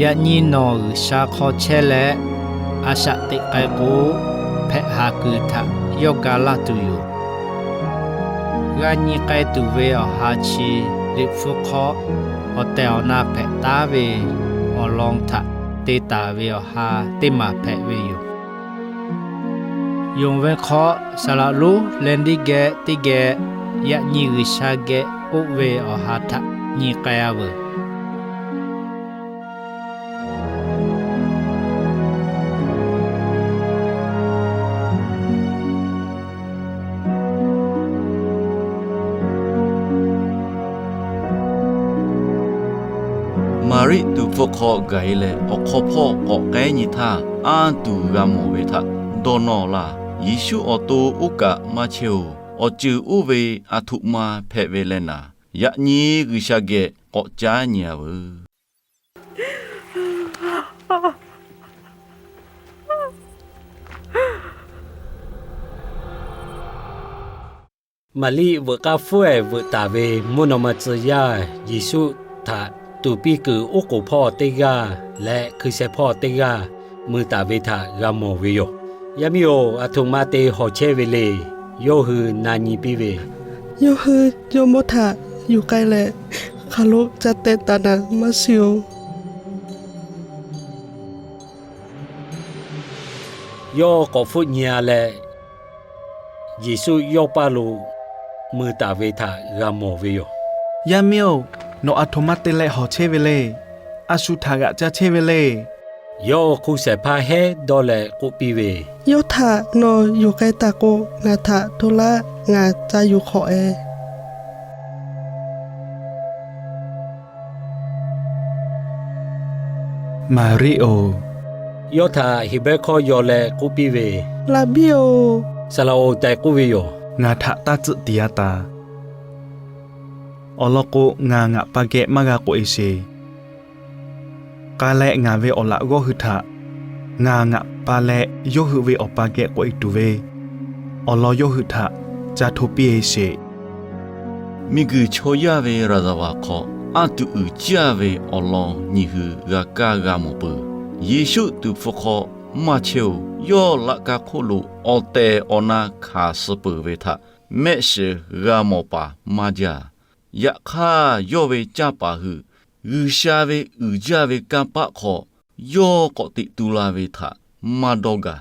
Yaꞈ nyi nawˬ G'uiˬsha hk'aw chehˇ leh, a shaꞈ teꞈ k'ai k'o, hpehꞈ haˍ kuiˬ htaꞈ yawˇ ga laˇ tuˬ yoˬ. G'a nyi k'ai tuˬ ve awˬ ha chi, Liꞈ hpu hk'aw awˬ tehˬ awˬ na hpehꞈ taˉ ve awˬ lawn htaꞈ te taˍ ve awˬ ha teˇ maˬ hpehꞈ ve yoˬ. Yonˍ ve hk'aw, saˍ laꞈ lonˉ leh teˇ geh teˇ geh yaꞈ nyi G'uiˬsha geh k'oˆ ve awˬ ha htaꞈ nyi k'ai-a veuˬ. Maˍriˆ tuˍ hpfuh hk'aw gaˬ-e leh, awˬ hk'aw hpawˇ k'awꞈ k'ehˉ nyi htaˇ, anˇ tuˬ g'a mawˬ ve htaꞈ dawˇ nawˇ laˇ. Yeˍsuˆ awˬ to oˇ kaꞈ maˇ chehˇ-oˬ. Awˬ ceuˬ oˇ ve aˬ htoꞈ ma hpehꞈ ve leh naˍ, yaꞈ nyi G'uiˬsha geh k'awꞈ caˉ nyi-a veuˬ. Maˍriˆ veuꞈ k'aˇ hpfuhˇ-ehˍ veuꞈ taˍ ve mvuhˇ naw ma tcuh yaˇ Yeˍsuˆ htaꞈ tuˍ piˇ kuiˬ oˉ k'oˍ hpawˇ teˇ g'aˇ leh hkui sheh hpawˇ teˇ g'aˇ mui taˍ ve htaꞈ g'a mawˬ ve yoˬ. Yaˇ miˇ-oˬ, aˬ htoꞈ ma te hawˬ chehˇ ve le. Yawˇ hui na nyi piˇ ve, Yawˇ hui jawˇmawˇ htaꞈ yuˬ k'ai leh, hk'aˬ lo ca teh taˍ naˍ maˇ shiˍ-oˬ. Yawˇ k'awꞈ hpfuhˆ nyi-a leh, Yeˍsuˆ yawˇ paˇ lo mui taˍ ve htaꞈ g'a mawˬ ve yoˬ. Yaˇ miˇ-oˬ, nawˬ aˬ htoꞈ ma te leh hawˬ chehˇ ve le. A shu htaꞈ g'aꞈ caˇ chehˇ ve le. Yawˇ hk'u shehˍ hpaˇ hehˉ dawˇ leh k'oˆ piˇ ve, Yawˇ htaꞈ nawˬ yuˬ k'ai taˍ k'o, ngaˬ htaꞈ hto laˇ, ngaˬ ca yuˬ hk'awꞈ-e. Maˍriˆ-oˬ, yawˇ htaꞈ Heˍbrehˇ hkawˇ yaw leh k'oˆ piˇ ve, Laˍbiˇ-oˬ, saˍ laꞈ-oˬ tehꞈ k'oˆ ve yoˬ. Ngaˬ htaꞈ taˇ tcuhˆ tiˍ-a taˍ. Awˬ lawn k'o, ngaˬ ngaˬ pa geh maˇ g'a k'oꞈ-e sheˍ. K'a leh ngaˬ ve awˬ laꞈ g'awˇ hui htaꞈ ngaˬ ngaˬ pa leh yawˇ hui ve Awˬ pa geh k'oꞈ-e tuˬ ve awˬ lawn yawˇ hui htaꞈ ca hto piˇ-e sheˍ. Miˬguiˬ chaw yaˇ ve raˍzaˍvaˍ hk'aw, anˇ tuˬ uiˍ jaˇ ve awˬ lawn nyi hui g'a kaˇ g'a mawˬ peuˬ. Yeˍsuˆ tuˍ hpfuh hk'aw maˇ chehˇ-oˬ. Yawˇ laꞈ ka hk'oˆ lo awˬ tehˬ awˬ na hkanˍ suh peuˬ ve htaꞈ mehˆ shiˍ g'a mawˬ paˍ maˇ jaˇ. Yaꞈ hk'aˇ, yawˇ ve canˇ paˍ hui G'uiˬsha ve uiˍ jaˇ ve kanˇ paˆ hk'aw yawˇ k'awꞈ teꞈ tu la ve htaꞈ maˇ dawˇ gaˬ.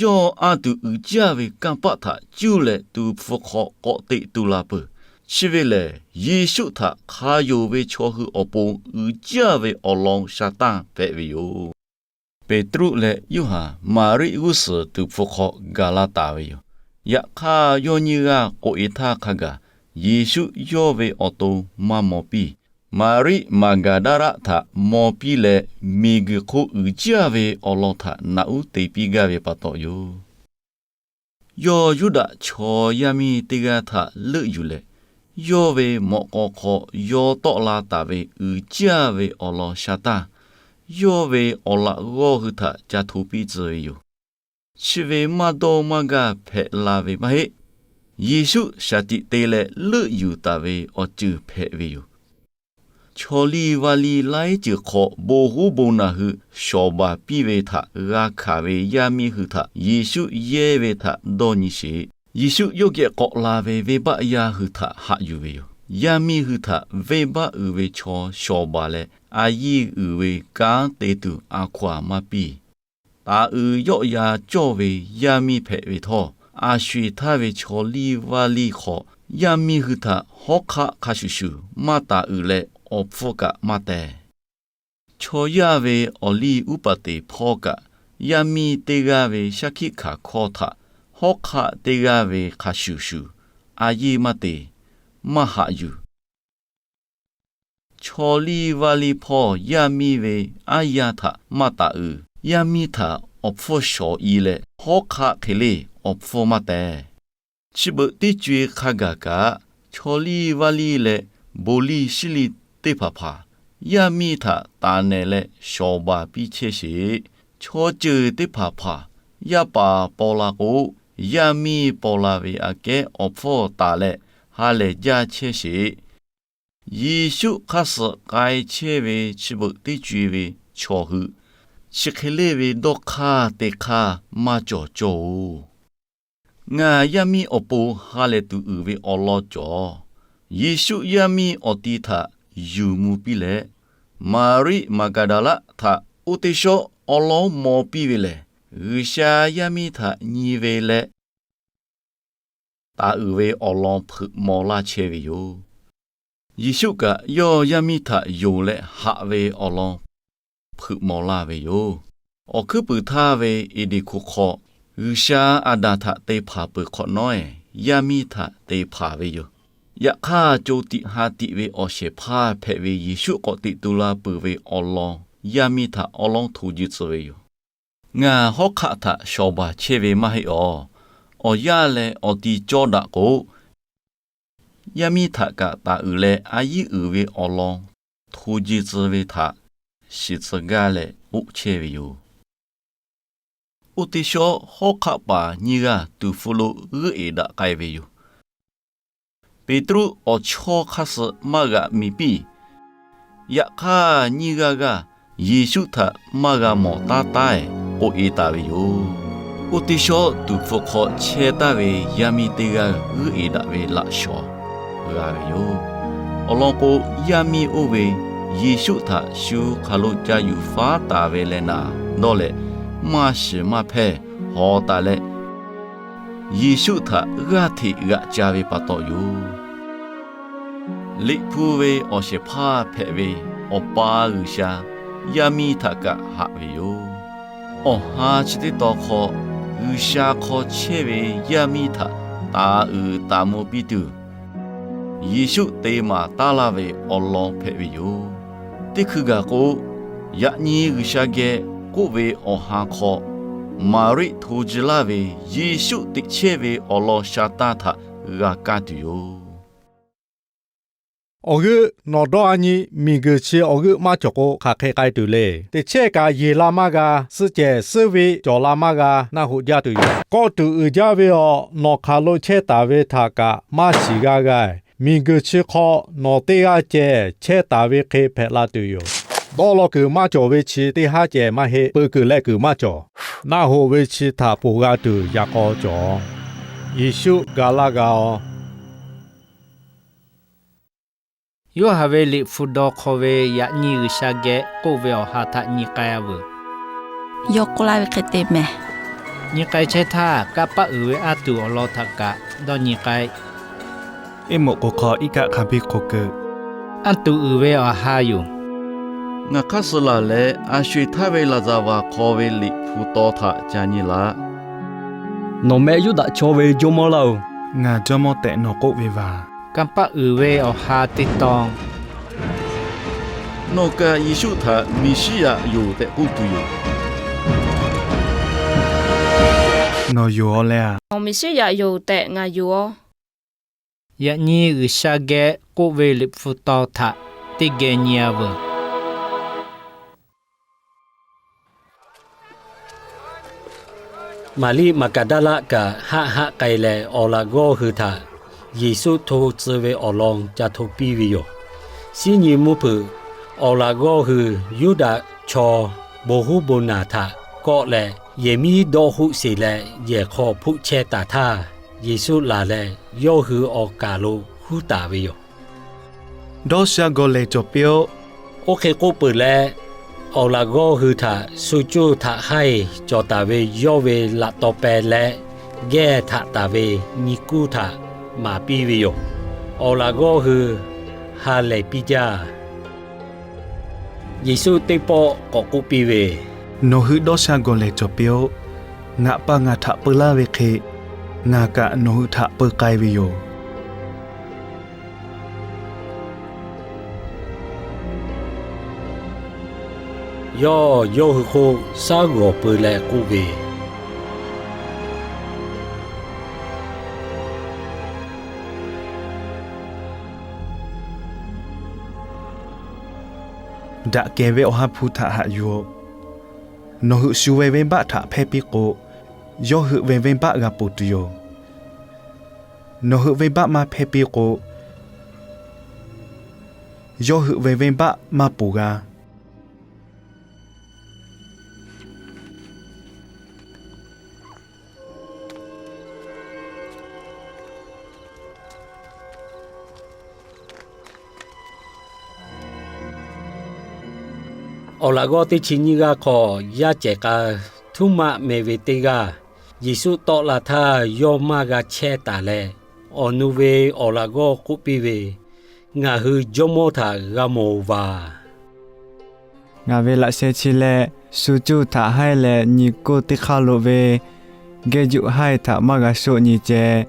Yawˇ anˇ tuˬ uiˍ jaˇ ve kanˇ paˆ htaꞈ cuˇ leh tuˍ hpfuh hk'aw k'awꞈ teꞈ tu la peuˬ. Chi ve lehˬ, Yeˍsuˆ htaꞈ hk'a yonˍ ve chaw hui awˬ pon uiˍ jaˇ ve awˬ lawn sha tanˇ hpehꞈ ve yoˬ. Peˍtruˆ leh Yoˇhanˬ Maˍriˆ g'uˇ suhˍ tuˍ hpfuh hk'aw gaˬ la taˍ ve yoˬ. Yaꞈ hk'aˇ, yawˇ nyiˇ g'aˇ k'oꞈ-e htaˇ hk'a gaˬ Yeˍsuˆ yawˇ ve awˬ to maˇ maw piˇ. Maˍriˆ Maˍgaˍdaˇraˆ htaꞈ maw piˇ leh, miˬguiˬ hk'oˆ uiˍ jaˇ ve awˬ lawn htaꞈ naꞈ uˉ te piˇ gaˇ ve pa taw yoˬ. Yawˇ Yuˇdaꞈ chaw yaˇ miˇ teˇ g'aˇ htaꞈ leuˆ yuˬ leh, yawˇ ve mawꞈ k'aw hk'aw yaw tawˆ la taˍ ve uiˍ jaˇ ve awˬ lawn sha tanˇ, yawˇ ve awˬ laꞈ g'awˇ hui htaꞈ ca hto piˇ tcuh ve yoˬ. Chi ve maˇ dawˇ maˇ gaˇ hpehꞈ la ve maˇ heˆ. Yeˍsuˆ shaˍ tiꞈ te leh leuˆ yuˬ taˍ ve awˬ ceuˬ hpehꞈ ve yoˬ. Chaw liˇ vaˇ liˇ laiˉ ceuˬ hk'aw bon huˉ bon naˬ hui shawˍ baˬ piˇ ve htaꞈ g'a hkanˍ ve yaˇ miˇ hui htaꞈ Yeˍsuˆ yehˇ ve htaꞈ dawˇ nyi sheˍ. Yeˍsuˆ yawˇ geh k'awꞈ la ve venˇbaˆ yaˇ hui htaꞈ haꞈ yuˬ ve yoˬ. Yaˇ miˇ hui htaꞈ venˇbaˆ uiˍ ve chaw shawˍ baˬ leh, a yiˇ uiˍ ve kanˉ te tuˬ a hkaw-anˬ maˇ piˇ. Taˍ uiˍ yawˆ ya cawˇ ve yaˇ miˇ hpehꞈ ve htawˇ, a sho-eˬ htaˇ ve chaw liˇ vaˇ liˇ hk'aw yaˇ miˇ hui htaꞈ hawˉ hk'aˆ hk'a shuˍ shuˍ maˇ taˍ uiˍ leh awˬ hpfuhˇ kaꞈ maˇ teh. Chaw yaˇ ve awˬ liˇ uˉ paˍ teˍ hpawˇ kaꞈ, yaˇ miˇ teˇ g'aˇ ve shaˉ hkiˆ hkanˍ hkawˇ htaꞈ hawˉ hk'aˆ teˇ g'aˇ ve hk'a shuˍ shuˍ a yiˇ maˇ te, maˇ haꞈ yuˬ. Chaw liˇ vaˇ liˇ hpawˇ yaˇ miˇ ve aˉ yaˇ htaꞈ maˇ taˍ uiˍ. Yaˇ miˇ htaꞈ awˬ hpfuhˇ shawˍ i leh, hawˉ hk'aˆ hk'e le awˬ hpfuhˇ maˇ teh. Chi beuꞈ teˇ co-e hk'a gaˬ kaꞈ, chaw liˇ vaˇ liˇ leh bon liˇ shiˉ liˇ teˇ hpaˍ hpaˍ yaˇ miˇ htaꞈ taˍ nehˬ leh shawˍ baˬ piˇ chehˇ sheˍ. Chaw ceuˬ teˇ hpaˍ hpaˍ yaˇ paˍ paw la k'o, yaˇ miˇ paw la ve aꞈ kehˉ awˬ hpfuhˇ taˍ leh ha lehˬ jaˇ chehˇ sheˍ. Yeˍsuˆ hk'aˇ suh k'ai chehˇ ve chi beuꞈ teˇ co-e ve chaw hui, chi hk'e leˇ ve dawˇ hk'aˇ te hk'aˇ maˇ cawˬ cawˇ-oˬ. Ngaˬ yaˇ miˇ awˬ pon ha lehˬ tuˬ uiˍ ve awˬ lawn cawˬ. Yeˍsuˆ yaˇ miˇ awˬ ti htaꞈ yuˬ mvuh piˇ leh, Maˍriˆ Maˍgaˍdaˍlaˆ htaꞈ oˇ teˇ shawˉ awˉ lawˉ maw piˇ ve lehˬ, G'uiˬsha yaˇ miˇ htaꞈ nyi ve leh taˍ uiˍ ve awˬ lawn hpeuꞈ maw laˇ chehˇ ve yoˬ. Yeˍsuˆ kaꞈ yawˇ yaˇ miˇ htaꞈ yonˍ leh haꞈ ve awˬ lawn hpeuꞈ maw laˇ ve yoˬ. Awˬ hkuiˉ puiˍ htaˇ ve Eˍdenˍ hkuˇ hk'aw, G'uiˬsha Aˍdanˍ htaꞈ te hpanˍ peuˬ hk'awꞈ nawˉ-ehˍ, yaˇ miˇ htaꞈ te hpanˍ ve yoˬ. Yaꞈ hk'aˇ, co tiꞈ ha tiꞈ ve awˬ shehˍ hpaˇ hpehꞈ ve Yeˍsuˆ k'awꞈ teꞈ tu la peuˬ ve awˬ lawn yaˇ miˇ htaꞈ awˉ lawˉ hto ji tcuh ve yoˬ. Ngaˬ hawˉ hk'aˆ htaꞈ shawˍ baˬ chehˇ ve maˇ heˆ awˬ. Awˬ yaˇ leh awˬ ti cawˇ daꞈ k'o, yaˇ miˇ htaꞈ kaꞈ taˍ uiˍ leh a yiˉ uiˍ ve awˬ lawn hto ji tcuh ve htaꞈ shiˍ tcuh gaˇ leh k'oˆ chehˇ ve yoˬ. Oˇ teˇ shawˉ hawˉ hk'aˆ paˍ nyiˇ g'aˇ tuˍ hpfuh lo g'euˆ eˍ daꞈ k'ai ve yoˬ. Peˍtruˆ awˬ chawˇ hk'aˇ suh maˇ g'aꞈ miˬ piˇ. Yaꞈ hk'aˇ, nyiˇ g'aˇ g'aˇ Yeˍsuˆ htaꞈ maˇ g'a mawˬ taˉ taˉ-ehˍ k'oˆ-e taˍ ve yoˬ. Oˇ teˇ shawˉ tuˍ hpfuh hk'aw chehˇ taˍ ve yaˇ miˇ teˇ g'aˇ g'euˆ eˍ daꞈ ve laꞈ shawnˍ g'a ve yoˬ. Awˬ lawn k'o, yaˇ miˇ oˇ ve Yeˍsuˆ htaꞈ shu hk'aˬ lo ca yuˬ faˉ taˍ ve leh naˍ dawˇ leh, maˇ shiˍ maˇ hpehˇ hawˍ taˍ leh, Yeˍsuˆ htaꞈ g'aˇ hteꞈ g'aꞈ ca ve pa taw yoˬ. Liꞈ hpu ve awˬ shehˍ hpaˇ hpehꞈ ve Awˬ pa G'uiˬsha yaˇ miˇ htaꞈ kaꞈ haꞈ ve yoˬ. Awˬ ha chi teˇ tawn hk'aw, G'uiˬsha hk'aw chehˇ ve yaˇ miˇ htaꞈ taˍ uiˍ taˍ mvuh piˇ tuˬ, Yeˍsuˆ te maˍ taˉ laˇ ve awˬ lawn hpehꞈ ve yoˬ. Teˇ hkui gaˬ k'o, yaꞈ nyi G'uiˬsha geh k'oˆ ve awˬ ha hk'aw, Maˍriˆ hto ji laˇ ve Yeˍsuˆ teꞈ chehˇ ve awˬ lawn sha taˇ htaꞈ g'a kaˇ tuˬ yoˬ. Awˬ g'euˆ nawˬ dawˇ a nyi, miˬguiˬ chi awˬ g'euˆ maˇ cawˬ k'o, hk'aˬ hk'e k'ai tuˬ le. Teꞈ chehˇ kaꞈ yeˬ la maˇ g'a, suhˆ cehˬ suhˆ ve cawˬ la maˇ g'a, naˆ hoꞈ jaˇ tuˬ yoˬ. Kawˆ tuˬ uiˍ jaˇ ve awˬ, nawˬ hk'aˬ lo chehˇ taˍ ve htaꞈ kaꞈ maˇ shiˍ g'a g'a. Miˬguiˬ chi hk'aw nawˬ teˇ g'aˇ cehˬ chehˇ taˍ ve hk'e hpehꞈ la tuˬ yoˬ. Dawˇ law kuiˬ maˇ cawˬ ve chi teˇ haˉ cehˬ maˇ heˆ. Peuˬ kuiˬ leh kuiˬ maˇ cawˬ. Naˆ hoꞈ ve chi htaꞈ ponˬ g'a tuˬ yaꞈ k'aw cawˬ. Yeˍsuˆ ga laˇ g'a-oˬ. Yoˇhanˬ ve liꞈ hpu daw hk'aw ve yaꞈ nyi G'uiˬsha geh k'oˆ ve awˬ ha htaꞈ nyi k'ai-a veuˬ. Yawˇ k'oˆ laˇ ve hk'e te mehˬ. Nyi k'ai chehˇ htaˇ, kanˇ paˆ uiˍ ve anˇ tuˬ awˬ lawn htaꞈ kaꞈ dawˇ nyi k'ai. Eˇ moꞈ k'oˍ hk'aw iˉ kaˆ hk'a biˇ hk'oˆ keu. Anˇ tuˬ uiˍ ve awˬ ha yoˬ. Ngaˬ hk'aˇ suh laˬ leh, a sho eˬ htaˇ ve laˍzaˍvaˍ hk'aw ve liꞈ hpu taw htaꞈ ca nyi laꞈ. Nawˬ meh Yuˇdaꞈ chaw ve jawˇmawˇ laˇ-oˬ. Ngaˬ jawˇmawˇ tehꞈ nawˬ k'oˆ ve vaˬ. Kanˇ paˆ uiˍ ve awˬ ha teˇ tawn. Nawˬ kaꞈ Yeˍsuˆ htaꞈ Meˍsiˉyaꞈ yoˬ tehꞈ k'oˆ tuˬ yoˬ. Nawˬ yoˬ-aw leh-a. Nawˬ Meˍsiˉyaꞈ yoˬ tehꞈ ngaˬ yoˬ-aw. Yaꞈ nyi G'uiˬsha geh k'oˆ ve liꞈ hpu taw htaꞈ teˇ geh nyi-a veuˬ. Maˍriˆ Maˍgaˍdaˍlaˆ kaꞈ haˆ haˆ k'ai leh, awˬ laꞈ g'awˇ hui htaꞈ Yeˍsuˆ hto tcuh ve awˬ lawn ca hto piˇ ve yoˬ. Shinˉ nyi mvuhˇ hpeuꞈ, awˬ laꞈ g'awˇ hui Yuˇdaꞈ chaw bon huˉ bon naˬ htaꞈ kawˆ leh, yehˬ miˉ dawˆ hoˆ sheˬ leh yehˬ hk'aw hpoˆ chehˇ taˍ htaˇ, Yeˍsuˆ laˬ leh yawˇ hui awˬ kaˬ lo huˉ taˍ ve yoˬ. Dawˇ sha gawˬ lehˬ cawˬ piˇ-oˆ. Oˇ hk'e k'oˆ peuˬ leh, awˬ laꞈ g'awˇ hui htaꞈ shu coˇ htaꞈ haiˇ cawˬ taˍ ve yawˇ ve laꞈ taw peh leh gehˇ htaꞈ taˍ ve nyi kuˇ htaꞈ maˍ piˇ ve yoˬ. Awˬ laꞈ g'awˇ hui ha lehˬ piˇ jaˇ. Yeˍsuˆ teˇ pawˆ k'awꞈ k'oˆ piˇ ve, Nawˬ hui dawˇ sha gawˬ lehˬ cawˬ piˇ-oˆ. Ngaˬ pa ngaˬ htaꞈ peu laˇ ve hk'e, ngaˬ kaꞈ nawˬ hui htaꞈ peu k'ai ve yoˬ. Yawˇ yawˇ hui hk'oˆ shaˉ g'awˬ peu leh k'oˆ ve, Daꞈ kehˬ ve Awˬ ha hpu htaꞈ haꞈ yuˬ-oꞈ. Nawˬ hui shu ve venˇbaˆ htaꞈ hpehˇ piˇ k'o, yawˇ hui ve venˇbaˆ g'a ponˬ tuˬ yoˬ. Nawˬ hui venˇbaˆ maˇ hpehˇ piˇ k'o, yawˇ hui ve venˇbaˆ maˇ poˬ g'a. Awˬ laꞈ g'awˇ teˇ chi nyiˇ g'aˇ hk'aw, yaˇ cehˬ k'a Htuˉmaˆ meh ve teˇ g'aˇ, Yeˍsuˆ tawˆ la htaˇ yawˇ maˇ g'a chehˇ taˍ leh, awˬ nu ve awˬ laꞈ g'awˇ k'oˆ piˇ ve, Ngaˬ hui Jawˇmawˇ htaꞈ g'a mawˬ vaˬ. Ngaˬ ve laꞈ sheh chi leh shu cuˇ htaꞈ haiˇ leh nyi kuˇ teˇ hk'aˇ lo ve gehˇ juˆ haiˇ htaꞈ maˇ g'a shoˆ nyi ceh,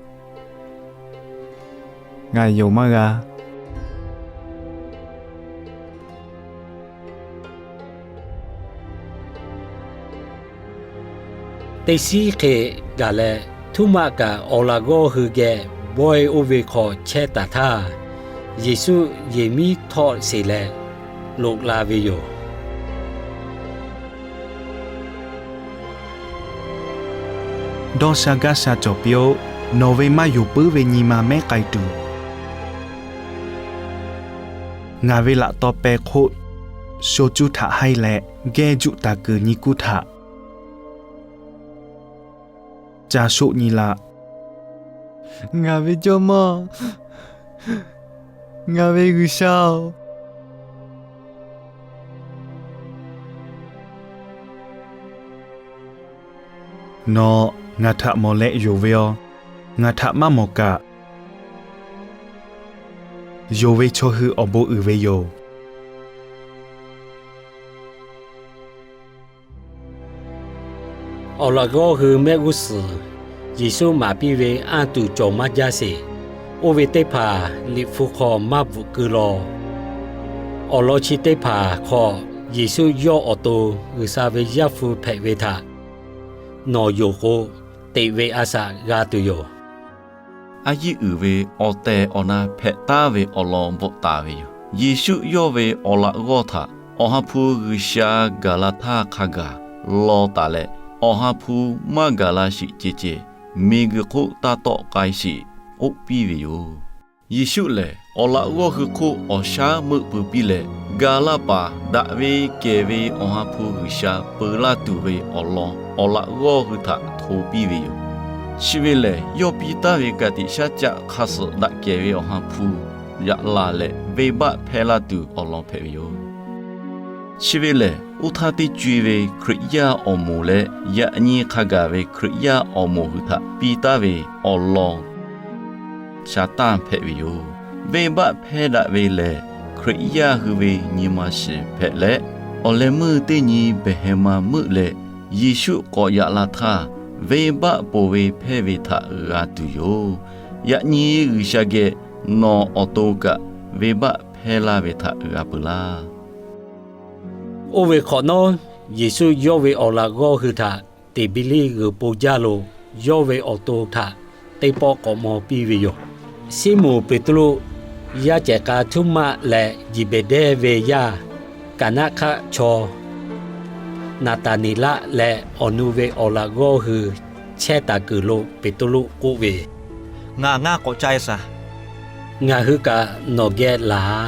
ngaˬ yonˍ maˇ g'a. Teˇ shiˉ hk'e gaˬ leh, Htuˉmaˆ kaꞈ awˬ laꞈ g'awˇ hui geh bawehˇ oˇ ve hk'aw chehˇ taˍ htaˇ, Yeˍsuˆ yehˬ miˉ htawˆ sheˬ leh loꞈ la ve yoˬ. Dawˇ sha gaˇ sha cawˬ piˇ-oˆ. Nawˬ ve maˇ yonˍ puiˉ ve nyi ma mehˉ k'ai tuˬ, ngaˬ ve laꞈ taw peh hk'oˆ sho cuˇ htaꞈ haiˇ leh gehˇ juˆ taˍ kuiˬ nyi kuˇ htaꞈ ca shoˆ nyi laˬ. Ngaˬ ve Jawˇmawˇ, ngaˬ ve G'uiˬsha-oˬ, nawˬ ngaˬ htaꞈ mawˬ leh yonˍ ve-aˬ. Ngaˬ htaꞈ maˇ mawˬ kaꞈ, yonˍ ve chaw hui awˬ bon uiˍ ve yoˬ. Awˬ laꞈ g'awˇ hui mehˆ g'uˇ suhˍ Yeˍsuˆ maˍ piˇ ve anˇ tuˬ cawˬ maˇ jaˇ sheˍ. Oˇ ve teˇ hpaˍ Liꞈ hpu hk'aw maˇ bvuhꞈ keu law. Awˬ lawn chi teˇ hpaˍ hk'aw Yeˍsuˆ yawˇ awˬ to G'uiˬsha ve Yaˇ hpu hpehꞈ ve htaꞈ nawˬ yonˍ k'o, teꞈ ve a shaꞈ g'a tuˬ yoˬ. A yiˇ uiˍ ve awˬ tehˬ awˬ na hpehꞈ taˉ ve awˬ lawn bvuhꞈ taˍ ve yoˬ. Yeˍsuˆ yawˇ ve awˬ laꞈ g'awˇ htaꞈ Awˬ ha hpu G'uiˬsha gaˬ la htaˇ hk'a gaˬ law taˍ leh, Awˬ ha hpu maˇ gaˬ la sheˍ ceh ceh, miˬguiˬ hk'oˆ taˇ tawˆ k'ai sheˍ k'oˆ piˇ ve yoˬ. Yeˍsuˆ lehˬ, awˬ laꞈ g'awˇ hui hk'oˆ awˬ shaˉ meuˆ pui piˇ leh, gaˬ la paˍ daꞈ ve kehˬ ve Awˬ ha hpu G'uiˬsha peu laˇ tuˬ ve awˬ lawn awˬ laꞈ g'awˇ hui htaꞈ hto piˇ ve yoˬ. Chi ve lehˬ, yawˇ piˇ taˉ ve ka tiꞈ shaˉ caˆ hk'a suhˍ daꞈ kehˬ ve Awˬ ha hpu yaꞈ laˬ leh, venˇbaˆ hpehˇ laˇ tuˬ awˬ lawn hpehꞈ ve yoˬ. Chi ve lehˬ, oˇ htaˇ teˇ co-e ve Hkriꞈ yaˇ awˬ moˍ leh yaꞈ nyi hk'a gaˬ ve Hkriꞈ yaˇ awˬ moˍ hui htaꞈ piˇ taˉ ve awˬ lawn Saˍtanˍ hpehꞈ ve yoˬ. Venˇbaˆ hpehˇ daꞈ ve lehˬ, Hkriꞈ yaˇ hui ve nyi ma shiˍ hpehꞈ leh, awˬ leh meuˇ teˇ nyi behˬ heh ma meuˆ leh, Yeˍsuˆ k'awꞈ yaꞈ la htaˇ, venˇbaˆ ponˬ ve hpehˇ ve htaꞈ g'a tuˬ yoˬ. Yaꞈ nyi G'uiˬsha geh nawˬ awˬ to kaꞈ venˇbaˆ hpehˇ laˇ ve htaꞈ g'a peuˬ laˇ. Oˇ ve hk'awꞈ nawˉ, Yeˍsuˆ yawˇ ve awˬ laꞈ g'awˇ hui htaꞈ Tiˍbeˍriˆ g'uiˬ po jaˇ lo yawˇ ve awˬ to htaꞈ teˇ pawˆ k'awꞈ maw piˇ ve yoˬ. Siˉmonˍ Peˍtruˆ, yaˇ cehˬ k'a Htuˉmaˆ leh Yeˍbeˍdehˇ ve yaˇ Kaˍnaˆ hk'aˆ chaw Naˍtaˍneˍlaˆ leh awˬ nu ve awˬ laꞈ g'awˇ hui chehˇ taˍ kuiˬ lo Peˍtruˆ k'oˆ ve, Ngaˬ ngaˇ k'awꞈ ca-e shaˍ. Ngaˬ hui kaꞈ nawˬ geh laˬ-a.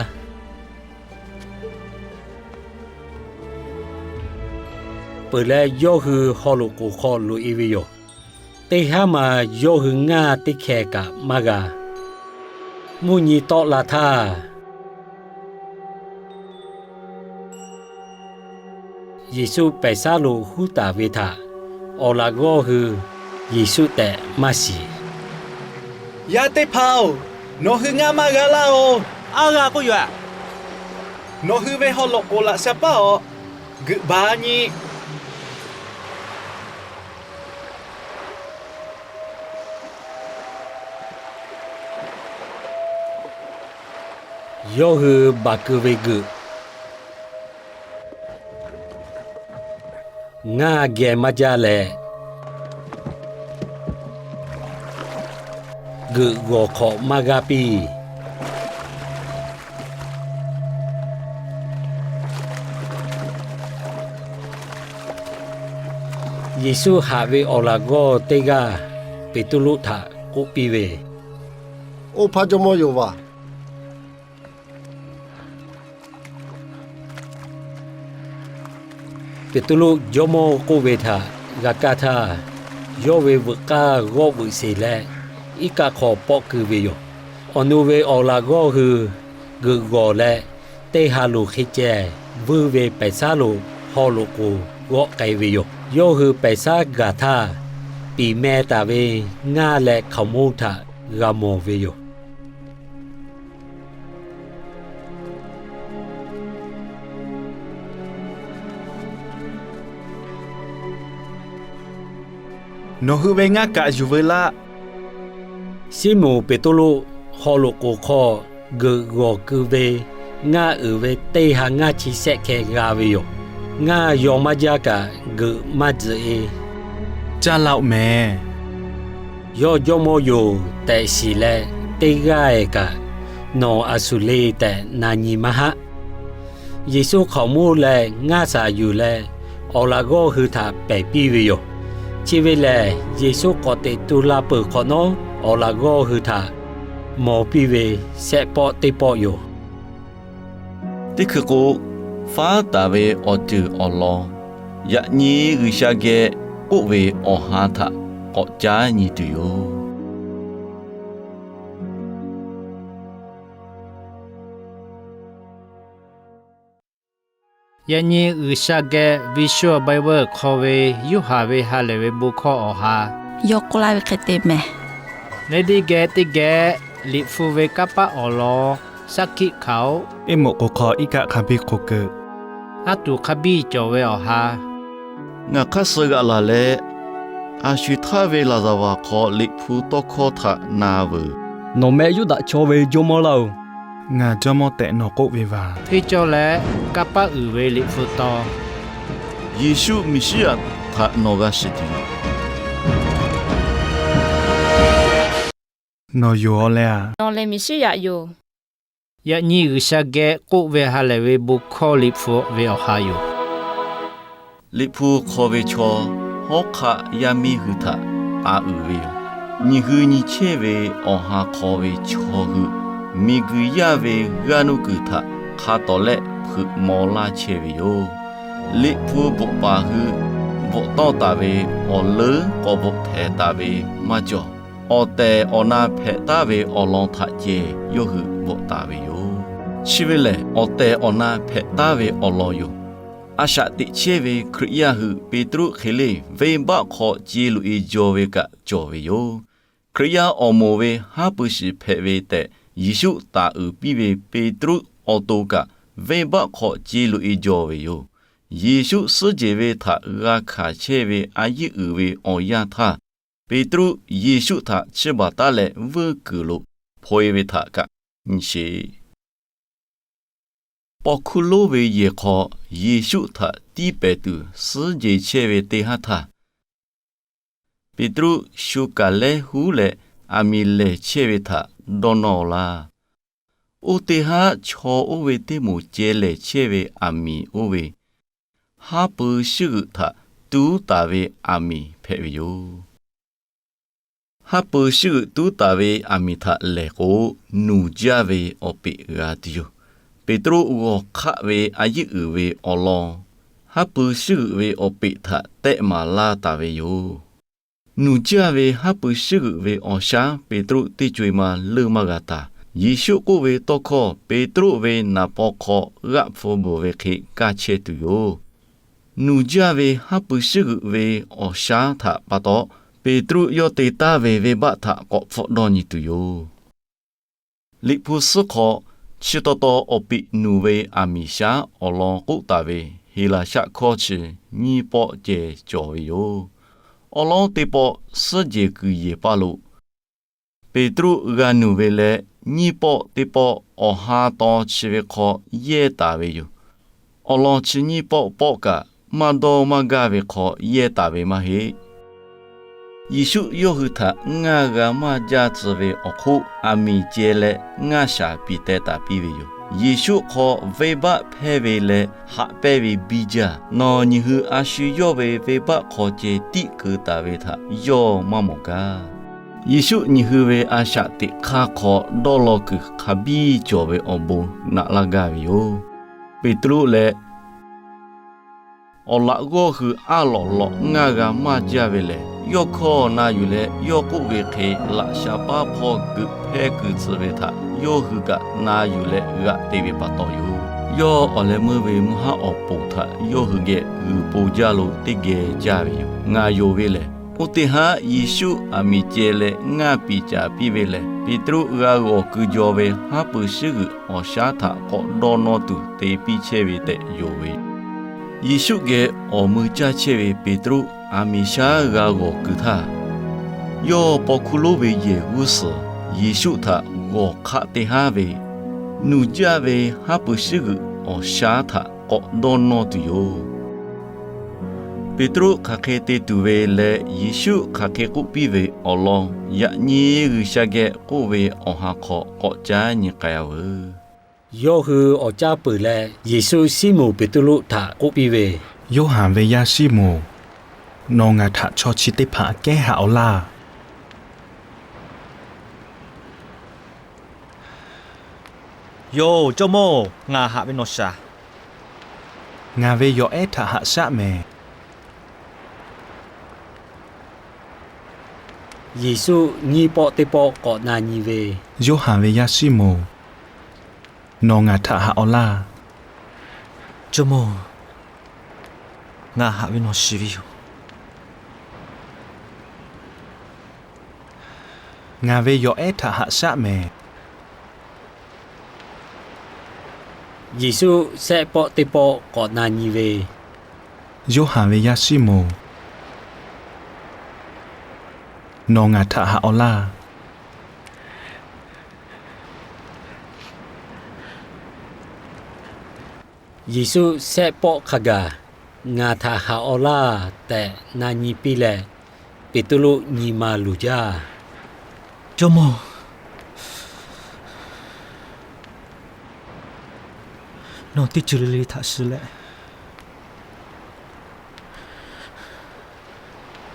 Peuˬ leh, yawˇ hui haw loꞈ k'oˍ hk'aw loꞈ-e ve yoˬ. Teˇ haˉ ma yawˇ hui ngaˇ teˇ hkeh kaꞈ maˇ g'a. Mvuhˇ nyi tawˆ la htaˇ, Yeˍsuˆ pehˬ shaˉ lo huˉ taˍ ve htaꞈ awˬ laꞈ g'awˇ hui Yeˍsuˆ tehꞈ maˇ shiˍ. Yaˇ teˇ hpaˍ-oˬ, nawˬ hui ngaˇ maˇ g'a laˇ-oˬ. Aˉ g'a k'oˆ yoˬ-aꞈ. Nawˬ hui ve haw loꞈ k'oˍ laꞈ sha paˉ-aw. Geuꞈ baˬ nyi. Yawˇ hui baˬ keu ve geuꞈ ngaˇ geh maˇ jaˇ leh, geuꞈ g'awˬ hk'awꞈ maˇ g'aˇ piˇ. Yeˍsuˆ haꞈ ve awˬ laꞈ g'awˇ teˇ g'aˇ Peˍtruˆ htaꞈ k'oˆ piˇ ve, Oˇ hpaˇ jawˇmawˇ yoˬ vaˬ. Peˍtruˆ Jawˇmawˇ k'oˆ ve htaꞈ g'a kaˇ htaˇ, yawˇ ve veuꞈ k'aˇ g'awˆ veuꞈ sheˬ leh, iˉ kaˆ hk'aw pawˆ keu ve yoˬ. Awˬ nu ve awˬ laꞈ g'awˇ hui geuꞈ g'awˬ leh, teˇ ha luˬ hk'e ceh vuiˇ ve pehˬ shaˉ lo haw loꞈ k'oˍ g'awˆ k'ai ve yoˬ. Yawˇ hui pehˬ shaˉ gaˬ htaˇ, piˍ meh taˍ ve ngaˇ leh hkaoˍmonˇ htaꞈ g'a mawˬ ve yoˬ. Nawˬ hui ve ngaˇ kaꞈ yuˬ veu laˆ. Siˉmonˍ Peˍtruˆ haw loꞈ k'oˍ hk'aw geuꞈ g'awˬ keu ve ngaˇ uiˍ ve teˇ ha ngaˇ chi shehˆ hkeh g'a ve yoˬ. Ngaˇ yaw maˇ jaˇ kaꞈ geuꞈ maˇ tzuhꞈ-e. Caˇ laˇ-oˆ mehˍ. Yawˇ Jawˇmawˇ yoˬ tehꞈ shiˍ leh, teˇ g'aˇ-eˬ kaꞈ, Nawˬ a shuˍ le tehꞈ na nyi maˇ haˆ. Yeˍsuˆ hkaoˍmonˇ leh ngaˇ shaˍ yuˬ leh, awˬ laꞈ g'awˇ hui htaꞈ pehˬ piˇ ve yoˬ. Chi ve lehˬ, Yeˍsuˆ k'awꞈ teꞈ tu la peuˬ hk'awꞈ nawˉ, awˬ laꞈ g'awˇ hui htaꞈ mawˬ piˇ ve shehˆ pawˆ teˇ pawˆ yoˬ. Teˇ hkui k'o, faˉ taˍ ve awˬ ceuˬ awˬ lawn, yaꞈ nyi G'uiˬsha geh k'oˆ ve awˬ ha htaꞈ k'awꞈ caˉ nyi tuˬ yoˬ. Yaꞈ nyi G'uiˬsha geh Visual Bible hk'aw ve Yoˇhanˬ ve ha lehˬ ve bon hkawˇ awˬ ha, yawˇ k'oˆ laˇ ve hk'e te mehˍ. Neˇ diˇ geh teˇ geh Liꞈ hpu ve kanˇ paˆ awˬ lawn saˉ hkiˆ hkanˍ-oˆ. Eˇ moꞈ k'oˍ hk'aw iˉ kaˆ hk'a biˇ hk'o keu, a tuˬ hk'a biˇ cawˬ ve awˬ ha, ngaˬ hk'aˇ suh g'aꞈ laˬ leh, a shu htaˇ ve laˍzaˍvaˍ hk'aw Liꞈ hpu tawˇ hkawˇ htaꞈ na veuˬ. Nawˬ meh Yuˇdaꞈ chaw ve Jawˇmawˇ laˇ-oˬ. Ngaˬ Jawˇmawˇ tehꞈ nawˬ k'oˆ ve vaˬ. Hteˇ cawˇ leh kanˇ paˆ uiˍ ve Liꞈ hpu taw, Yeˍsuˆ Meˍsiˉyaꞈ htaꞈ nawˬ g'a shiˍ tuˬ yoˬ. Nawˬ yoˬ-aw leh a, nawˬ lehˬ Meˍsiˉyaꞈ yoˬ. Yaꞈ nyi G'uiˬsha geh k'oˆ ve ha lehˬ ve bon hkawˇ Liꞈ hpu ve awˬ ha yoˬ. Liꞈ hpu hk'aw ve chaw hawˉ hk'aˆ yaˇ miˇ hui htaꞈ taˍ uiˍ ve yoˬ. Nyi hui nyi chehˇ ve awˬ ha hk'aw ve chaw hui, miˬguiˬ yaˇ ve g'aˇ nuˇ kuiˬ htaꞈ hk'a tawˍ lehˆ hpeuꞈ maw laˇ chehˇ ve yoˬ. Liꞈ hpu bvuhꞈ paˍ hui bvuhꞈ tawˆ taˍ ve awˬ leuˉ k'awꞈ bvuhꞈ htehˍ taˍ ve maˇ cawˬ. Awˬ tehˬ awˬ na hpehꞈ taˉ ve awˬ lawn htaꞈ ceh yawˇ hui bvuhꞈ taˍ ve yoˬ. Chi ve lehˬ, awˬ tehˬ awˬ na hpehꞈ taˉ ve awˬ lawn yoˬ. A shaꞈ teꞈ chehˇ ve Hkriꞈ yaˇ hui Peˍtruˆ hk'e le, venˇbaˆ hk'aw ce loꞈ-e jaw ve kaꞈ cawˬ ve yoˬ. Hkriꞈ yaˇ awˬ moˍ ve haˉ pui shiˍ hpehꞈ ve tehꞈ Yeˍsuˆ taˍ uiˍ piˇ ve Peˍtruˆ awˬ to kaꞈ, venˇbaˆ hk'aw ce loꞈ-e jaw ve yoˬ. Yeˍsuˆ suhˉ jehˬ ve htaꞈ g'a hkanˍ chehˇ ve a yiˉ uiˍ ve awˬ yanˇ htaˇ, Peˍtruˆ Yeˍsuˆ htaꞈ chiˇ baˬ taˉ leh vuiˇ kuiˬ lo hpaw-e ve htaꞈ kaꞈ nyi sheˍ. Paw hkuˇ lonˉ ve yehˬ hk'aw Yeˍsuˆ htaꞈ tiˇ pehˍ tuˬ suhˉ jehˬ chehˇ ve teˇ haˉ htaˇ, Peˍtruˆ shu kaˬ lehˉ huˉ leh aˬ miˍ lehˬ chehˇ ve htaꞈ dawˇ nawˇ-oˬ laˇ. Oˇ teˇ haˉ chaw oˇ ve teˇ moˍ ceh lehˬ chehˇ ve aˬ miˍ oˇ ve, haˉ pui shiˉ g'euꞈ htaꞈ tuˉ taˍ ve aˬ miˍ hpehꞈ ve yoˬ. Haˉ pui shiˉ g'euꞈ tuˉ taˍ ve aˬ miˍ htaꞈ lehˬ k'o, nuˬ jaˇ ve awˬ peꞈ g'a tuˬ yoˬ. Peˍtruˆ g'awˬ hk'aˆ ve a yiˉ uiˍ ve awˬ lawn, haˉ pui shiˉ g'euꞈ ve awˬ peꞈ htaꞈ tehˆ maˍ laˇ taˍ ve yoˬ. Nuˬ jaˇ ve haˉ pui shiˉ g'euꞈ ve awˬ shaˉ Peˍtruˆ teˇ co-e ma leuˇ maˇ g'a taˍ. Yeˍsuˆ k'oˆ ve tawˇ hkawˇ Peˍtruˆ ve naˍ paw hk'aw g'aˆ hpfuh bvuhˬ ve hk'e kaˇ chehˇ tuˬ yoˬ. Nuˬ jaˇ ve haˉ pui shiˉ g'euꞈ ve awˬ shaˉ htaꞈ pa taw, Peˍtruˆ yawˇ te taˍ ve venˇbaˆ htaꞈ k'awꞈ hpfuhˆ dawˇ nyi tuˬ yoˬ. Liꞈ hpu suhˉ hk'aw chi taw taw awˬ peꞈ nuˬ ve aˬ miˍ shaˉ awˬ lawn k'oˆ taˍ ve Heˍlaˍsaˆ hkawˇ chi nyiˇ pawˆ ceh cawˬ ve yoˬ. Awˬ lawn teˇ pawˆ suhˉ jehˬ kuiˬ yehˬ paˇ lo Peˍtruˆ g'a nuˬ ve leh, nyiˇ pawˆ teˇ pawˆ awˬ ha taw chi ve hk'aw yehˇ taˍ ve yoˬ. Awˬ lawn chi nyiˇ pawˆ pawˆ kaꞈ maˇ dawˇ maˇ gaˇ ve hk'aw yehˇ taˍ ve maˇ heˆ. Yeˍsuˆ yawˇ hui htaꞈ ngaˇ g'a maˇ jaˇ tcuh ve awˬ hk'oˆ aˬ miˍ ceh leh ngaˇ shaˍ piˍ teh taˍ piˇ ve yoˬ. Yeˍsuˆ hk'aw venˇbaˆ hpehˇ ve leh haꞈ pehnˇ ve biˇ jaˇ. Nawˬ nyi hui a shu yawˇ ve venˇbaˆ hk'aw ceh tiˆ keu taˍ ve htaꞈ yawˇ maˇ mawˬ gaˇ. Yeˍsuˆ nyi hui ve a shaꞈ teꞈ hk'aˇ hk'aw dawˇ law kuiˬ hk'a biˇ cawˬ ve awˬ bon naꞈ laˇ gaˇ ve yoˬ. Peˍtruˆ leh Awˬ laꞈ g'awˇ hui aˉ lawꞈ lawꞈ ngaˇ g'a maˇ jaˇ ve lehˬ, yawˇ hkawˇ na yuˬ leh yawˇ k'oˆ ve hk'e, laꞈ sha paˉ hpawˇ geuꞈ hpehˇ kuiˬ tcuh ve htaꞈ yawˇ hui kaꞈ na yuˬ leh g'aꞈ te ve pa taw yoˬ. Yawˇ awˬ leh meuˇ ve mvuhˇ haˉ awˬ poˍ htaꞈ yawˇ hui geh g'uiˬ po jaˇ lo teˇ geh jaˇ ve yoˬ. Ngaˬ yonˍ ve lehˬ, oˇ teˇ haˉ Yeˍsuˆ aˬ miˍ ceh leh ngaˇ piˍ caˍ piˇ ve lehˬ, Peˍtruˆ g'a g'awˬ keu jaw ve haˉ pui shiˉ g'uiˬ awˬ shaˉ htaꞈ k'awꞈ dawˇ nawˇ tuˬ te piˇ chehˇ ve tehꞈ yonˍ ve. Yeˍsuˆ geh awˬ mui caˇ chehˇ ve Peˍtruˆ aˬ miˍ shaˉ g'a g'awˬ keu htaˇ, yawˇ paw hkuˇ lonˉ ve yehˬ g'uˇ suhˍ Yeˍsuˆ htaꞈ g'awˬ hk'aˆ teˇ haˉ ve, nuˬ jaˇ ve haˉ pui shiˉ g'uiˬ awˬ shaˉ htaꞈ k'awꞈ dawˇ nawˇ tuˬ yoˬ. Peˍtruˆ hk'aˬ hk'e te tuˬ ve leh Yeˍsuˆ hk'aˬ hk'e k'oˆ piˇ ve awˬ lawn, yaꞈ nyi G'uiˬsha geh k'oˆ ve awˬ ha hk'aw k'awꞈ caˉ nyi k'ai-a veuˬ. Yawˇ hui awˬ caˉ peuˬ leh, Yeˍsuˆ Siˉmonˍ Peˍtruˆ htaꞈ k'oˆ piˇ ve, Yoˇhanˬ ve yaˇ Siˉmonˍ, nawˬ ngaˬ htaꞈ chaw chi teˇ hpaˍ kehˉ haꞈ-aw laˇ. Yoˬ, Jawˇmawˇ-oˬ, ngaˬ haꞈ ve nawˬ shaˍ. Ngaˬ ve yawˬ ehˉ htaꞈ haꞈ shaˉ mehˍ. Yeˍsuˆ nyiˇ pawˆ teˇ pawˆ k'awꞈ na nyi ve, Yoˇhanˬ ve yaˇ Siˉmonˍ, nawˬ ngaˬ htaꞈ haꞈ-aw laˇ. Jawˇmawˇ, ngaˬ haꞈ ve nawˬ shiˍ ve yoˬ. Ngaˬ ve yawˬ ehˉ htaꞈ haꞈ shaˉ mehˍ. Yeˍsuˆ shehˆ pawˆ teˇ pawˆ k'awꞈ na nyi ve, Yoˇhanˬ ve yaˇ Siˉmonˍ, nawˬ ngaˬ htaꞈ haꞈ-aw laˇ. Yeˍsuˆ shehˆ pawˆ hk'a gaˬ, Ngaˬ htaꞈ haꞈ-aw laˇ tehꞈ na nyi piˇ leh, Peˍtruˆ nyi ma luˬ jaˇ. Jawˇmawˇ, nawˬ teˇ ceuˬ le le htaꞈ shiˍ leh,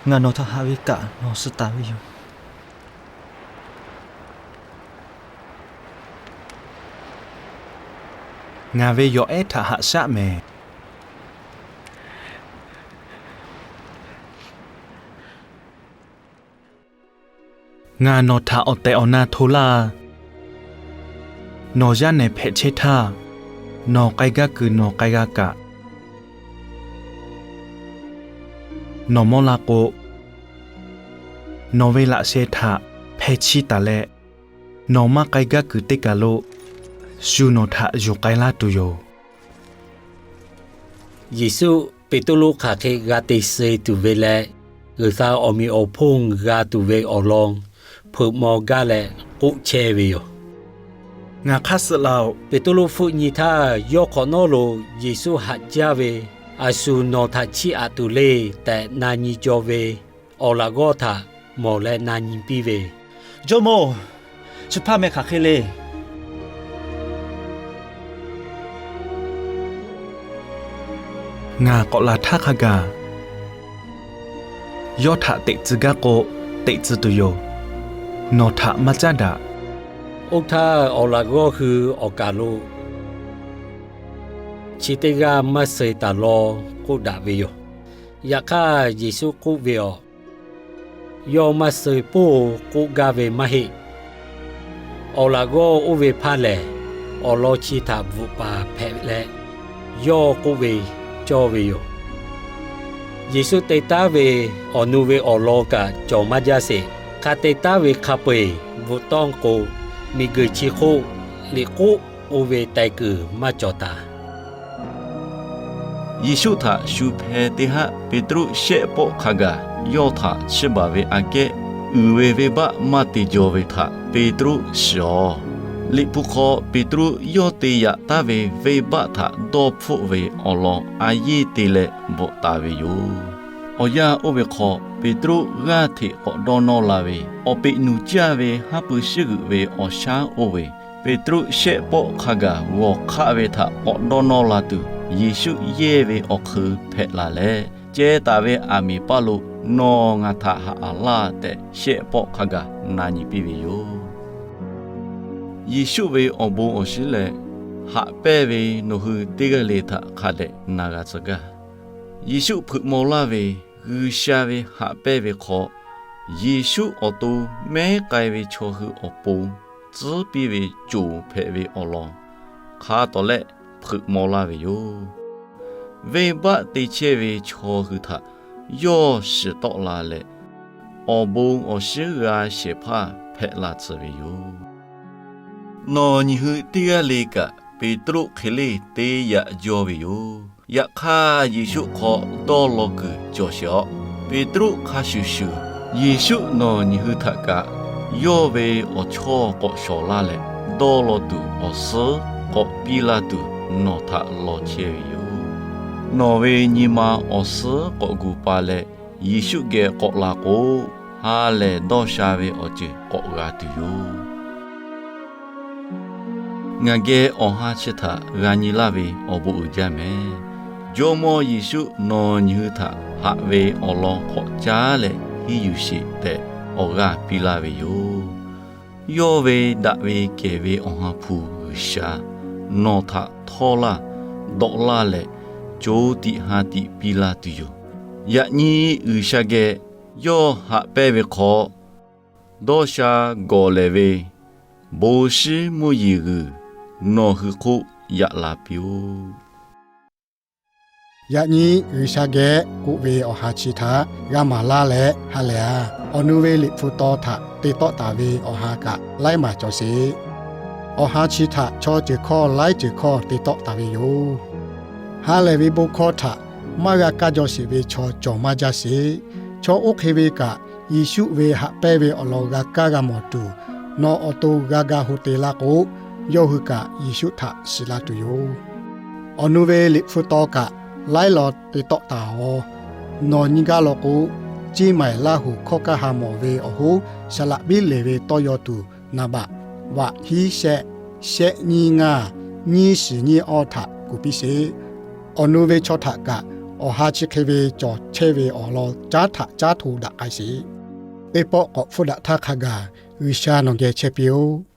ngaˬ nawˬ htaꞈ haꞈ ve kaꞈ nawˬ suh taˍ ve yoˬ. Ngaˬ ve yawˬ ehˉ htaꞈ haꞈ shaˉ mehˍ. Ngaˬ nawˬ htaꞈ awˬ tehˬ awˬ na hto laˇ. Nawˬ yaˇ nehˬ hpehꞈ chehˇ htaˇ, nawˬ k'ai gaˇ kuiˬ nawˬ k'ai g'a kaꞈ, nawˬ mawˇ la k'o, nawˬ ve laꞈ sheh htaꞈ hpeh chiˇ taˍ leh, nawˬ maˇ k'ai gaˇ kuiˬ teˇ kaˬ lo shu nawˬ htaꞈ yuˬ k'ai laˇ tuˬ yoˬ. Yeˍsuˆ Peˍtruˆ hk'aˬ hk'e g'a te suh tuˬ ve leh, G'uiˬsha awˬ meꞈ awˬ hponˇ g'a tuˬ ve awˬ lawn hpeuꞈ maw gaˇ leh k'oˆ chehˇ ve yoˬ. Ngaˬ hk'aˇ suh laˇ-oˬ. Peˍtruˆ hpfuhˆ nyi htaˇ, yawˇ hk'awꞈ nawˉ lo Yeˍsuˆ haꞈ jaˇ ve, A shu nawˬ htaꞈ chiˇ aꞈ tuˬ le tehꞈ na nyi jaw ve awˬ laꞈ g'awˇ htaꞈ mawˬ leh na nyi piˇ ve, Jawˇmawˇ-oˬ, chi hpaˇ meh hk'aˬ hk'e le. Ngaˬ k'awꞈ laˬ htaˇ hk'a gaˬ, yawˇ htaꞈ teꞈ tcuh gaˇ k'o, teꞈ tcuh tuˬ yoˬ. Nawˬ htaꞈ maˇ caˉ daꞈ. Oˇ htaˇ, awˬ laꞈ g'awˇ hui awˬ kaˬ lo chi teˇ g'aˇ maˇ suh taˍ law k'oˆ daꞈ ve yoˬ. Yaꞈ hk'aˇ, Yeˍsuˆ k'oˆ ve, Awˬ, yawˇ maˇ suh poˬ k'oˆ gaˇ ve maˇ heˆ. Awˬ laꞈ g'awˇ oˇ ve hpaˇ lehˬ, awˬ lawn chi htaꞈ bvuhꞈ paˍ hpehꞈ leh, yawˇ k'oˆ ve cawˇ ve yoˬ. Yeˍsuˆ te taˉ ve awˬ nu ve awˬ lawn kaꞈ cawˬ maˇ jaˇ sheˍ. Hk'a te taˉ ve hk'a peu-eˬ bvuhꞈ tawˇ k'o, miˬguiˬ chi hk'oˆ liꞈ k'oˆ oˇ ve teh kuiˬ maˇ cawˬ taˍ. Yeˍsuˆ htaꞈ shu hpeh teˇ haˉ Peˍtruˆ shehˆ pawˆ hk'a gaˬ yawˇ htaꞈ chiˇ baˬ ve aꞈ kehˉ uiˍ ve venˇbaˆ maˇ te jaw ve htaꞈ Peˍtruˆ shiˍ-aw. Liꞈ hpu hk'aw Peˍtruˆ yawˇ te yaꞈ taˉ ve venˇbaˆ htaꞈ dawˇ hpfuhˆ ve awˬ lawn a yeˇ te leh bvuhꞈ taˍ ve yoˬ. Awˬ yanˇ oˇ ve hk'aw, Peˍtruˆ g'aˇ hteꞈ k'awꞈ dawˇ nawˇ la ve, awˬ peꞈ nuˬ caˇ ve haˉ pui shiˉ g'uiˬ ve awˬ shaˉ oˇ ve, Peˍtruˆ shehˆ pawˆ hk'a gaˬ g'awˬ hk'aˆ ve htaꞈ k'awꞈ dawˇ nawˇ la tuˬ, Yeˍsuˆ yehˇ ve awˬ hk'eun hpehꞈ la leh, ceh taˍ ve aˬ miˍ paˇ lo, Nawˬ ngaˬ htaꞈ haꞈ-aˬ laˇ tehꞈ, shehˆ pawˆ hk'a gaˬ na nyi piˇ ve yoˬ. Yeˍsuˆ ve awˬ bon awˬ shinˉ leh haꞈ pehnˇ ve nawˬ hui teˇ g'aˇ le htaꞈ hk'a dehꞈ na g'a tcuh gaˇ. Yeˍsuˆ hpeuꞈ maw laˇ ve G'uiˬsha ve haꞈ pehnˇ ve hk'aw, Yeˍsuˆ awˬ to mehˉ k'ai ve chaw hui awˬ pon tcuhˉ piˇ ve coˬ hpehꞈ ve awˬ lawn hk'a tawˍ lehˆ hpeuꞈ maw laˇ ve yoˬ. Venˇbaˆ te chehˇ ve chaw hui htaꞈ yawˇ shiˍ tawˆ la leh, awˬ bon awˬ shiˉ g'a shehˍ hpaˇ hpehꞈ la tcuh ve yoˬ. Nawˬ nyi hui teˇ g'aˇ le kaꞈ Peˍtruˆ hk'e le te yaꞈ jaw ve yoˬ. Yaꞈ hk'aˇ, Yeˍsuˆ hk'aw dawˇ law kuiˬ cawˬ sheˍ-aw. Peˍtruˆ hk'a shuˍ shuˍ, Yeˍsuˆ nawˬ nyi hui htaꞈ kaꞈ yawˇ ve awˬ chawˇ k'awꞈ shawˍ laˇ leh, dawˇ law tuˬ awˬ suhˉ k'awꞈ piˇ laˇ tuˬ nawˬ htaꞈ law chehˇ ve yoˬ. Nawˬ ve nyi ma awˬ suhˉ k'awꞈ gu pa leh, Yeˍsuˆ geh k'awꞈ la k'o, ha lehˬ dawˇ sha ve awˬ ceuˬ k'awꞈ g'a tuˬ yoˬ. Ngaˬ geh awˬ ha chi htaꞈ g'a nyi laˇ ve awˬ bon uiˍ jaˇ mehˍ. Jawˇmawˇ Yeˍsuˆ nawˬ nyi hui htaꞈ haꞈ ve awˬ lawn k'awꞈ caˉ leh henˇ yuˬ sheˍ tehꞈ awˬ g'aˇ piˇ laˇ ve yoˬ. Yawˇ ve daꞈ ve kehˬ ve Awˬ ha hpu G'uiˬsha nawˬ htaꞈ htawˇ laˇ, dawꞈ laˇ leh, co tiꞈ ha tiꞈ piˇ laˇ tuˬ yoˬ. Yaꞈ nyi G'uiˬsha geh yawˇ haꞈ pehnˇ ve hk'aw, dawˇ sha gawˬ lehˬ ve bon shiˉ mvuhˇ yeˬ g'uiˬ nawˬ hui hk'oˆ yaꞈ la piˇ-oˆ. Yaꞈ nyi G'uiˬsha geh k'oˆ ve awˬ ha chi htaꞈ g'a maˍ laˇ leh ha lehˬ-a. Awˬ nu ve Liꞈ hpu taw htaꞈ te tawˆ taˍ ve awˬ ha kaꞈ laiˉ maˬ cawˬ sheˍ. Awˬ ha chi htaꞈ chaw ceuˬ hkawˇ laiˉ ceuˬ hkawˇ te tawˆ taˍ ve yoˬ. Ha lehˬ ve bon hkawˇ htaꞈ maˇ g'a kaˇ jaw sheˍ ve chaw cawˬ maˇ jaˇ sheˍ. Chaw oˇ hk'e ve kaꞈ, Yeˍsuˆ ve haꞈ pehnˇ ve awˬ lawn g'a kaˇ g'a mawˬ tuˬ, nawˬ awˬ to g'a ga ho te laˇ k'o, yawˇ hui kaꞈ Yeˍsuˆ htaꞈ shiˍ la tuˬ yoˬ. Awˬ nu ve Liꞈ hpu taw kaꞈ laiˉ law te tawˆ taˍ-oꞈ. Nawˬ nyi gaˇ law k'o, Ceˇ maiˍ Laˇ huˍ hkawˇ kaˇ ha mawˬ ve awˬ hoˉ saˍ laꞈ biˉ lehˬ ve tawˇ yaw tuˬ naˍ baꞈ vaꞈ hiˉ shehˆ, shehˆ nyiˇ ngaˇ, nyiˇ shiˍ nyiˇ awˇ htaꞈ kuˬ piˇ sheˍ. Awˬ nu ve chaw htaꞈ kaꞈ awˬ ha chi hk'e ve cawˬ chehˇ ve awˬ lawn caˉ htaꞈ caˉ hto daꞈ k'ai sheˍ. Teˇ pawˆ k'awꞈ hpfuhˇ daꞈ htaˇ hk'a gaˬ G'uiˬsha nawˬ geh chehˇ piˇ-oˆ.